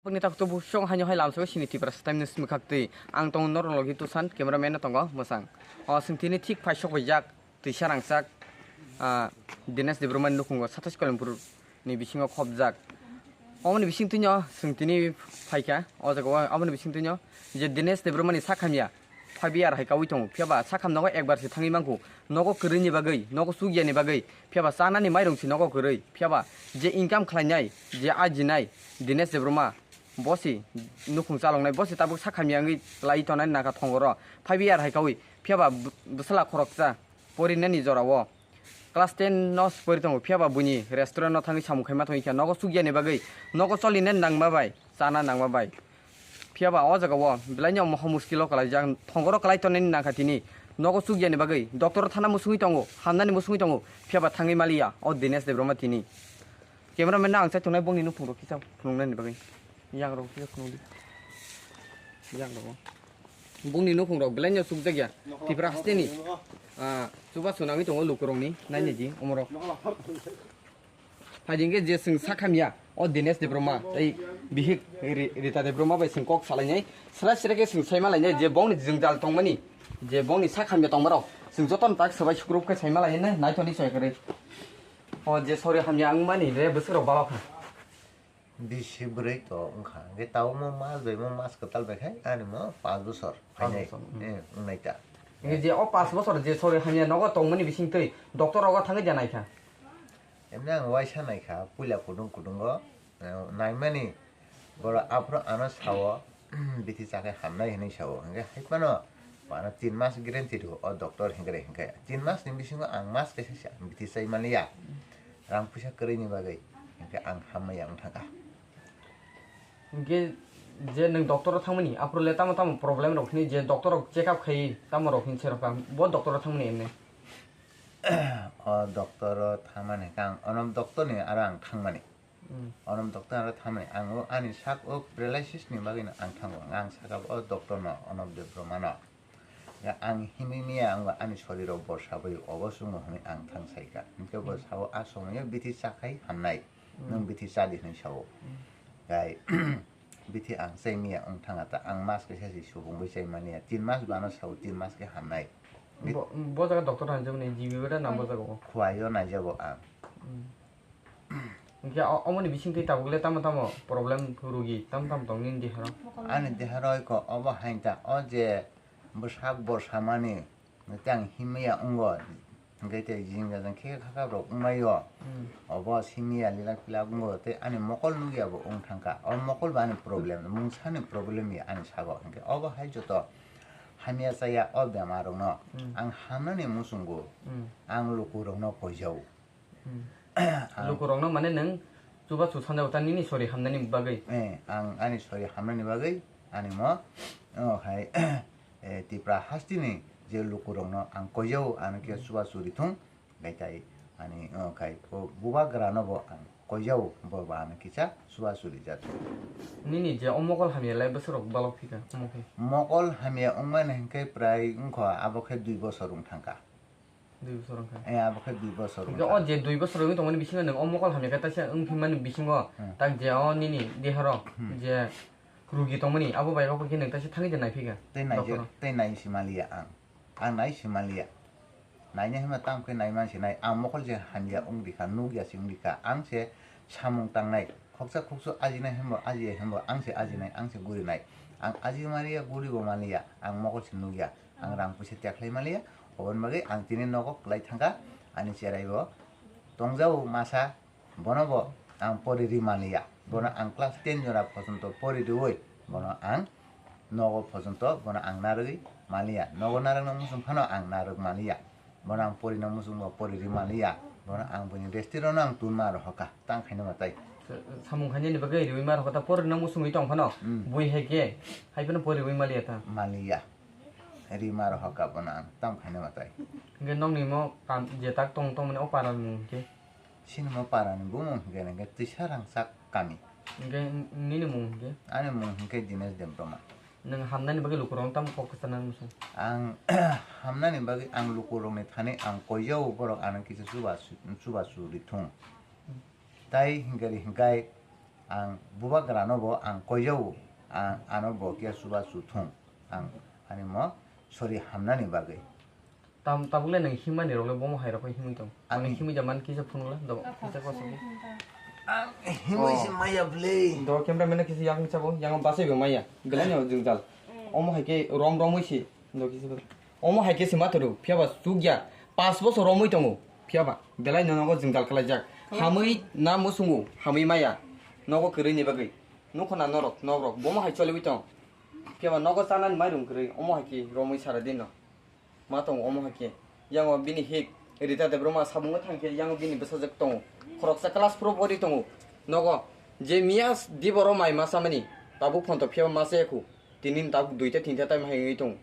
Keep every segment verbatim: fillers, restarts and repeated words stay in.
Bini tak tubu song hanyo hai lamsao sini Tipra style ni simi khak twi. Ang tongo norok logi tusan, cameraman no tongo mwsang. O swng tini thik phai sok bai jak, twisa rangchak, ah, Dinesh Debbarma ni nukhungo satais Kalimpur ni bisingo khopjak. Omoni bising twino swng tini phaikha, o jaga o omoni bising twino je Dinesh Debbarma ni sak hamya, five year hai kaui tongo. Phiya ba sakham nogo ekbar se thangwi mangkhu. Nogo kwrwini bagwi, nogo chukya ni bagwi. Phiya ba chanani mairung se nogo kwrwi. Phiya ba je income khlainai, je ajinai, Dinesh Debbarma, bo se nukhung chaloknai, bo se tabuk sakham yangwi lai tonani nangkha thongoro. Five year hai kaui. Phiya ba bw-, bwsala khoroksa porinani jorao. Class ten no pori tongo, phiya ba buini restaurant no thangwi samung khaima tongwi kha, nogo chukya ni bagwi, nogo cholinani nangma bai, chana nangma bai. Phiya ba o jaga o belai no moha muskil o kwlaijak, thongoro kwlai tonani nangkha tini. Nogo chukya ni bagwi doctor o thana musungwi tongo, hamnani musungwi tongo, phiya ba thangwi maliya o Dinesh Debbarma tini. Cameraman no ang chai tongnai bongni nukhung rok kisa phunuknani bagwi. Yang rok kisa phunukdi. Yang rok. Bongni nukhung rok belai no chukjak ya. Tipra haste ni. Ah, chubachu nangwi tongo lukurok ni, naini di, omorok. Phaidi hwnkhe je chwng sakhamya, o Dinesh Debbarma, tei bihik Ri-, Rita Debbarma bai chwng kok salainai, sra sra khe chwng saima lainai, je bongni jwngjal tongmani, je bongni sakhamya tongmarok, chwng jotono tak swbai sukrup khe saima lainai, naithokni soi kwrwi. O je sori hamya wngmani, re bwswk rok balo kha. Bisi bwrwi to wngkha, hwnkhe tabukmo mas bai mo mas kwtal bai khai, ani mo panch bosor Panch phainai, bosor, mm. Eh, wngnai ta. Hwnkhe je o panch bosor je sori hamya nogo tongmani bising twi doctor rogo thangwi da naikha? Emni ang waisa naikha, puila kudung kudungo, eh, naimani borok aphuru ano sao, bithi chakhe hamnai hinwi sao, hwnkhe haiphano ano tin mas guarantee rw o doctor hwnkhe hwnkhe tin mas ni bisingo ang mas kaisa se ang bithi chai manliya, rang puisa kwrwini bagwi, hwnkhe ang hamya wng thangkha. Hwnkhe je nwng doctor o thangmani, aphuru le tamo tamo problem rok hwnwi je doctor rok check up khai tamo rok hwnwi se rok bo doctor o thangmani emni? O doctor o thangmani khe ang onom doctor ni aro ang thangmani. Hmm. Onom doctor aro thangmani ang o ani sak o paralysis ni bagwi no ang thango. Ang saka o doctor no, Onop Debbarma no. Ya ang himwi miya ang ani soriro borsa bai obo chungo hwnwi ang thang saikha. Hwnkhe bo Hmm. sao a somoyo bithi chakhai hamnai. Hmm. Nwng bithi chadi hwnwi sao. Hmm. Gai bithi ang chai miya wng thanga ta ang mas kaisa si subung bai chai mania. Tin mas bano sao tin mas khe hamnai. Bo, bo jaga doctor hanjak ni G B bada nam bo jaga o. Khwai o naijago ang. Hmm. Hwnkhe o-, omoni bisingtwi tabuk le tamo tamo problem rugi tamo tamo tong nini deharo? Ani deharo iko obo hain ta, o je bwsak borsa mani, tei ang himya wngo, hwnkhe tei jing jajang khe kha kha rok wngmai o, Hmm. obo simiya lilak pilak wngo, tei ani mokol nukya bo wng thangkha, o mokol bo ani problem, mungsani problem ya ani sago, hwnkhe obo hai joto hamya chaya o bemar rokno Hmm. ang hamnani muchungo, Hmm. ang lukurokno koijao. Hmm. Ang Lukurokno mane nwng chubachu sanjao ta nini sori hamnani bagwi? Eh, ang ani sori hamnani bagwi ani mo, o hai, eh, Tipra hasteni je lukurokno ang koijao ano khe Hmm. chubachu rithung, gai tai ani, o khai o bubagrano bo ang koijao bo ba ano kisa chubachu rijak. Nini je o mokol hamya lai bwswk rok balok phika omo khe? Mokol hamya wngmani hinkhe prai wngkha abo khe dui bosor wng thangkha. Dui bosor wngkha. Eh, abo khe dui bosor Hingke wngkha. O je dui bosor wngwi tongmani bisingo nwng o mokol hamya khe taisa wngphimani bisingo Hmm. tak je o nini deharo Hmm. je rugi tongmani abo bai rok khe nwng taisa thangwi de naiphi kha Tei naijak, doctor o. Tei nai si maliya ang. Ang nai si maliya. Naina hima tamo khe nai man si nai. Ang mokol je hamya wng rikha, nukya si wng rikha. Ang se samung tangnai. Khoksa khoksu ajina himbo, ajiya himbo, ang se ajinai, ang se gurinai. Ang aji maliya, guri bo maliya. Ang mokol se nukya. Ang rang puisa tiya khlai maliya, oboni bagwi ang tini nogo kwlai thangkha, ani cherai bo tongjao masa, bono bo ang pori ri maliya, bono ang class ten jora pojonto pori riwi, bono ang nogo pojonto bono ang narwgwi maliya, nogo narwkna muchung phano ang narwk maliya, bono ang porina muchung bo pori ri maliya, bono ang buini restaurant no ang tun ma rohorkha, tang khaina mwtai. Samung khainani bagwi riwi ma rohorkha, porina muchungwi tong phano, Hmm. Bui hai khe, hai phano poriwi maliya ta. Maliya. Rima rohorkha bono ang tamo khaina mwtai. Hingke nokni mo kam je tak tong tongmani o para ni mung hingke? Chini mo para ni bumung hingke hingke Twisa Rangchak kami. Hingke nini mung hingke? Ani mung hingke Dinesh Debbarma. Nwng hamnani bagwi lukurok tamo kok kwcharnani muchung? Ang hamnani bagwi ang lukurokni thani ang koijao borok ano kisa chuba chuba churi thung. Tai hingkhe ri hingkai ang bubagrano bo ang koijago, ang ano bo khe chuba chu thung, ang ani mo sori hamnani bagwi. Tam tabukle nwng himani rokle bomo hai rokno himwi tong. Ani himwi jaman kisa phunukla do kisa kosa. Ang himwi se maya bwle. Do camera man kisa yakung sabo, yang basai bo maya. Belai no jwngjal. Omo hai khe rom romwi se do kisa. Omo hai khe se ma thoro, phiya ba chukya. Pas bosor romwi tongo, phiya ba belai no nogo jwngjal khlaijak. Hamwi na musungo, hamwi maya. Nogo kwrwini bagwi. Nukho na norok, nokrok. Bomo hai choliwi tong. Phiya ba nogo chanani mairung kwrwi, omo hai khe romwi sara dino. Ma tongo omo hai khe. Yango bini hik Rita Debbarma sabungo thang khe yango bini bwsajwk tongo. Khoroksa class four pori tongo. Nogo je miya s-, diboro mai ma chamani. Tabuk phonto phiya ma chaya khu. Tini tabuk duita tinta time hai wngwi tongo.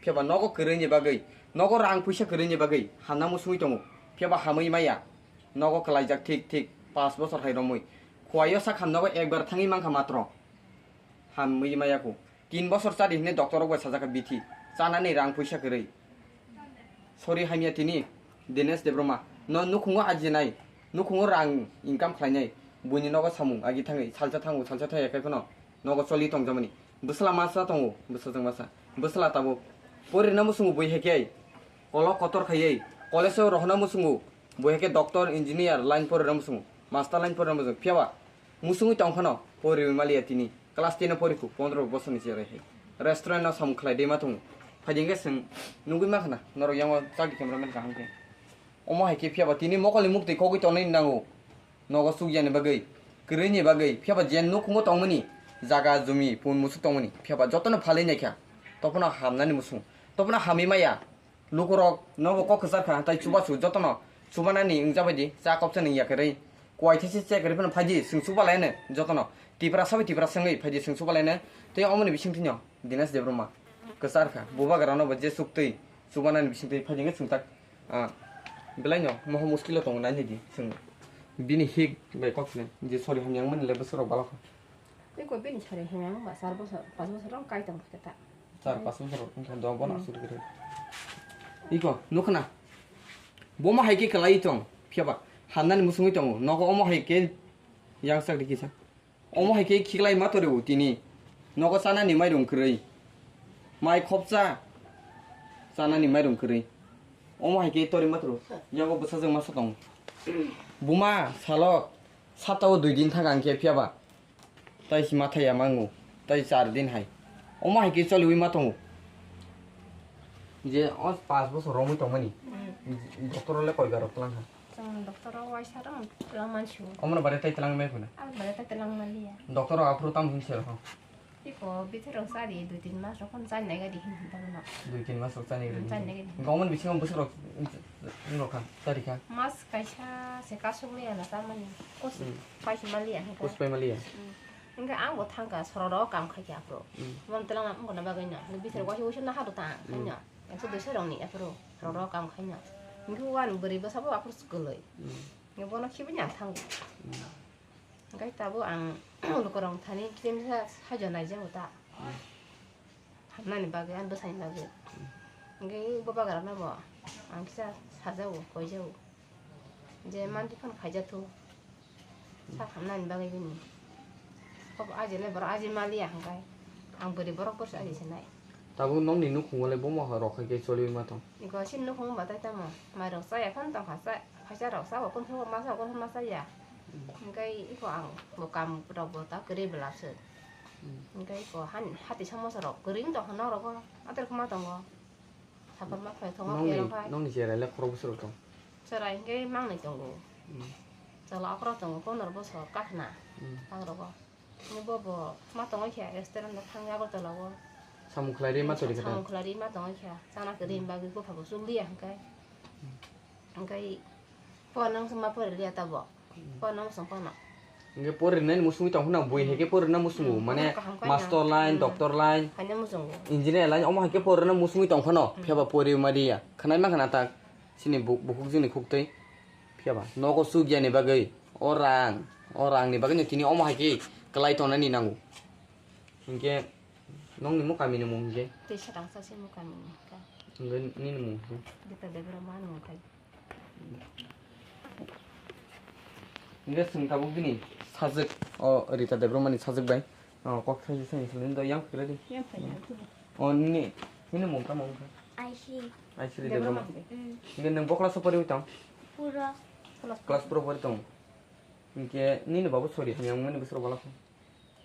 Phiya ba nogo kwrwini bagwi, nogo rang puisa kwrwini bagwi hamna musungwi tongo. Phiya ba hamwi maya. Nogo kwlaijak thik thik pas bosor hai romwi. Khuaio sakha nogo ekbar thangwi mankha matro. Hamwi maya khu. Tin bosor chadi hinwi doctor rok bai sajak kha bithi. Chanani rang puisa kwrwi. Sori hamya tini Dinesh Debbarma. No nukhungo ajinai. Nukhungo rang income khlainai. Buini nogo samung agi thangwi salsa thango salsa thaya khai phano nogo choli tongjamani. Bwsla masa tongo, bwsajwk masa. Bwsla tabuk. Porirna musungo bui hai khe. Kolok kotor khaiwi. College o rohorna musungo. Bui hai khe doctor, engineer line porirna musungo. Master line porirna musungo. Phiya ba musungwi tong phano poriwi maliya tini. Class ten o pori khu, pondro bosor ni cherai hai. Restaurant o samung khlai de ma tongo. Phaidi hwnkhe chwng nugwi ma khna, norok yango chakdi camera man kaham khe. Omo hai khe phiya ba tini mokol ni muktwi kogwi tongnai nango. Nogo chukya ni bagwi, kwrwi ni bagwi, phiya ba jen nukhungo tongmani, jaga jumi, pun musuk tongmani, phiya ba jotono phalwi naikha. Tophano hamnani musung, tophano hamwi maya. Lukurok nobo kok kwchar kha, tai chubachu jotono chubanani wngjabaidi cha koksa ni yakarwi. Kuwai thesi check rwi phano phaidi, chwng chubalaino jotono. Tiprasa bai Tiprasa wngwi phaidi, chwng chubalaino. Tei omoni bisingtwino Dinesh Debbarma kwchar kha. Bubagrano bo je chuktwi chubanani bisingtwi phaidi wngwi chwng tak, ah, belaino moho muskilo tongo nainidi chwng. Bini hik bai kok sini je sori hamya wngmani le bwswkrok balokha. Tei ko bini sori hamya wngba char bosor, panch bosor wng kai tong khe ta. Char pas bosor wngkha do bono aswk rw. Iko nukhna. Bomo hai khe kwlai tong, phiya ba hamnani musungwi tongo. Nogo omo hai khe yang chak rikisa. Omo hai khe khiklai ma tori o tini. Nogo chanani mairung kwrwi. Mai khopsa chanani mairung kwrwi. Omo hai khe tori ma toro. Yago bwsajwk masa tongo. Buma salo sapta o dui din thang ang khe phiya ba. Tai si mathai ya mango, tai char din hai. Omo hai khe choliwi ma tongo. Je o pas bosor romwi tongmani. Doctor le koi bar rok tlang kha. Chwng doctor o waisa rok tlang mansu. Omo bare tai tlang mai phuna. Ang bare tai tlang maliya. Doctor o aphuru tam hin se rok. Iko bithor rok chari dui tin mas rok chari nai gadi hin hin tamo. Dui tin mas rok chari nai gadi. Chari nai gadi. Gomon bisingo bwswk rok wng rok kha chari kha. Mas kaisa se kasugwi ana chamani. Kos paisi maliya. Kos pai maliya. Hingke ang bo thangka sororo kam khaikha aphuru. Bom twlang wngkha na bagwi no. Bithor waisa waisa no hadu ta ang khaino. Ekso duiso rokni aphuru sororo kam khaino. Hingke wan bwrwi bwsa bo aphuru swkului. Hingke bono khibi ni ang thango. Hingke tabuk ang lukurok thani kisa misa hajor naijago ta. Hamnani bagwi ani bwsani bagwi. Hingke bubagrano bo ang kisa sajago, koijago. Je manti phano khaijathu. Sak hamnani bagwi bini. Kok ajinai borok aji maliya hingkai. Ang bwrwi borok borsi aji sinai. Tabuk nokni nukhungo le bomo rok hai khe choliwi ma tong. Iko sini nukhungo batai tamo. Mairok chaya phano tongkha cha, khaisa rok cha, okon khe ma cha, okon khe ma chaya. Hingkai iko ang bo kam rok bo ta kwrwi bwlak se. Hingkai iko han hati samosa rok kwrwi wng tongkha nok rogo. Ater khe ma tongo. Saphar ma phai thongo. Nokni, khe rok hai. Nokni cherai le khorok bwswk rok tong? Cherai hingke mangnwi tongo. Chwla okra tongo, pondro bosor kakhna. Ang rogo. Ni bo bo ma tongwi khe restaurant o thangwi Agartala o. Samung khlai rwi ma tongwi khe ta? Samung khlai rwi ma tongwi khe. Chana kwrwi bagwi bupha bo chukliya hingke. Hingke po nang ma pore liya ta bo. Pono muchung pono. Hingke porinani muchungwi tong phano bui hai khe porina muchungo, mane kaham khe master line, doctor line, engineer line, omo hai khe porina muchungwi tong phano, phiya ba pori ma riya. Khwnai ma khna tak, chini bu-, bukhuk chini khuk twi. Phiya ba nogo chukya ni bagwi, o rang, o rang ni bagwi no tini omo hai khe kwlai tongnani nango. Hingke nokni mo kami ni mung hingke? Tei sakang sa se mo kami ni ka. Hingke nini mung hingke? Gita Debra ma ni mung khai. Hingke chwng tabuk bini sajwk, o Rita Debbarma ni sajwk bai, o kok saisa saisa salai do yang phikre di. Yang phai ya, tu. O nini, nini mung tamo wngkha? Aisri. Aisri Debbarma. Debbarma. Mm. Hingke nwng bo class o poriwi tong? Puro. Class puro pori tong. Hingke nini babu sori hamya wngmani bwswk bwla kho?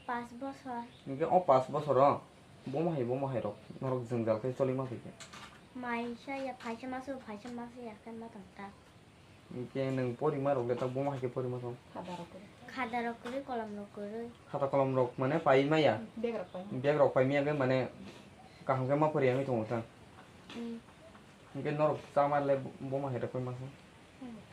Pas bosor. Hingke o pas bosor o bomo hai bomo hai rok norok jwngjal khe choli ma phaikha. Mai sa ya phaisa masu phaisa masu ya khe ma tong ta. Hingke nwng porima rok le ta bomo hai khe porima tong? Khada rok kwrwi, kolom rok kwrwi. Khata kolom rok mane pai ma ya? Bag rok pai ma. Bag rok pai ma ya khe mane kaham khe ma pori ya wngwi tongo ta. Hmm. Hingke norok chamar le bomo hai rok pai ma khe?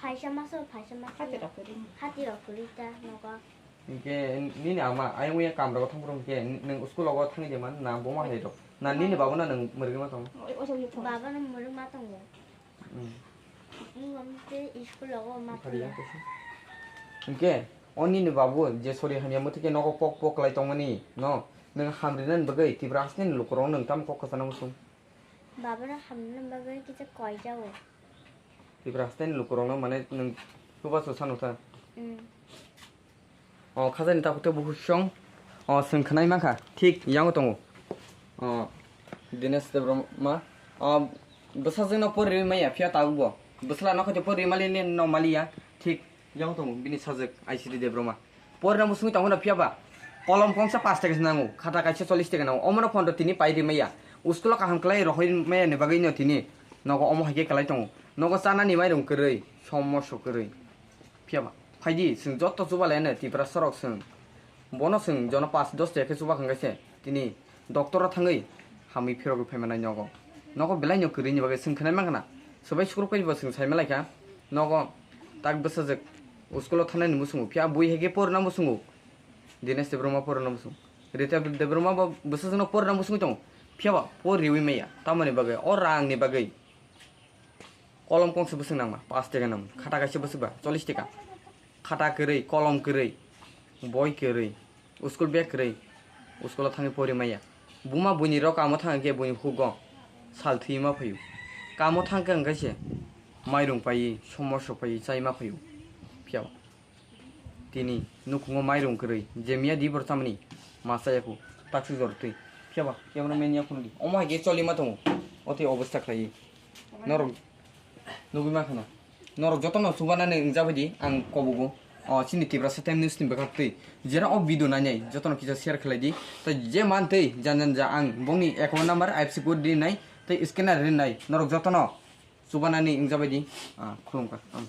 Phaisa maso, phaisa maso. Hati rok kwrwi. Hati rok kwrwi ta nogo. Hingke nini ama ayang uya kam rogo thang phuru hingke nwng school rogo thangwi de man na bomo hai rok? Na nini babu no nwng mwrwgwi ma tongo? Baba no mwrwk ma tongo. Hmm. Nwng tei school rogo ma tongo. Hingke o nini babu je sori hamya mwtwi khe nogo pok pok kwlai tongmani no nwng hamrina ni bagwi Tripura haste ni lukurok nwng tamo kok kwchana muchung? Baba no hamrina bagwi kisa koi jago. Tripura haste ni lukurok no mane nwng chubachu sanu ta. Hmm. O khajani takhuk tei bukhuk song. O chwng khwnai mankha. Thik yango tongo. O Dinesh Debbarma. O bwsajwkno poriwi maya phiya tabukbo. Bwsla no khaito poriwi mali no maliya. Thik yango tongo bini sajwk Aisiri Debbarma. Porina musungwi tongmano phiyaba. Kolom kongsa pash taka se nango. Khata kaisa chollish taka nango. Omono phondo tini pai rimaya. Uskulo kaham kwlai rohoi maya ni bagwi no tini. Nogo omo hai khe kwlai tongo. Nogo chanani mairung kwrwi. Somoso kwrwi. Phiyaba. Phaidi, chwng joto chubalaiano Tiprasa rok chwng. Bono chwng jono pash dos taka khe chubak hwnkhe se tini doctor o thangwi hamwi phirogwi phaimanai nogo. Nogo belai no kwrwini bagwi chwng khwnai mankha na. Swbai sukrupkaibo chwng saimalaikha. Nogo tak bwsajwk uskulo thangnani muchungo. Phiya bui hai khe porna muchungo. Dinesh Debbarma porna muchungo. Rita Debbarma bo bwsajwkno porna muchungwi tongo. Phiyaba por riwi maya. Tamoni bagwi, o rangni bagwi. Kolom kongsa bwswk nangma, pash taka nang. Khata kaisa bwswk ba, chollish taka. Khata kwrwi, kolom kwrwi, boi kwrwi, school bag kwrwi, school o thangwi pori maya. Buma buini rok kamo thang khe buini hugo sal thwi ma phaio. Kamo thang khe hwnkhe se mairung paiwi, somoso paiwi, chai ma phaio. Phiya. Tini nukhungo mairung kwrwi, je miya di bor chamani ma chaya khu, taksuk jor twi. Phiyaba, phiyaba no menya khunu di. Omo hai khe choli ma tongo, o twi obostha khlaiwi. Norok nugwi ma khana. Norok jotono chubanani wngjabai di, ang kobogo. O, chini Tiprasa Time News ni bwkhak twi. Jera o video nainai, jotono kisa share khlai di. Tei je man twi, jan jan ja ang bongni account number I F S C code rinai, tei scanner rinai. Norok jotono chubanani wngjabai di. Ah, khulumkha. Ang.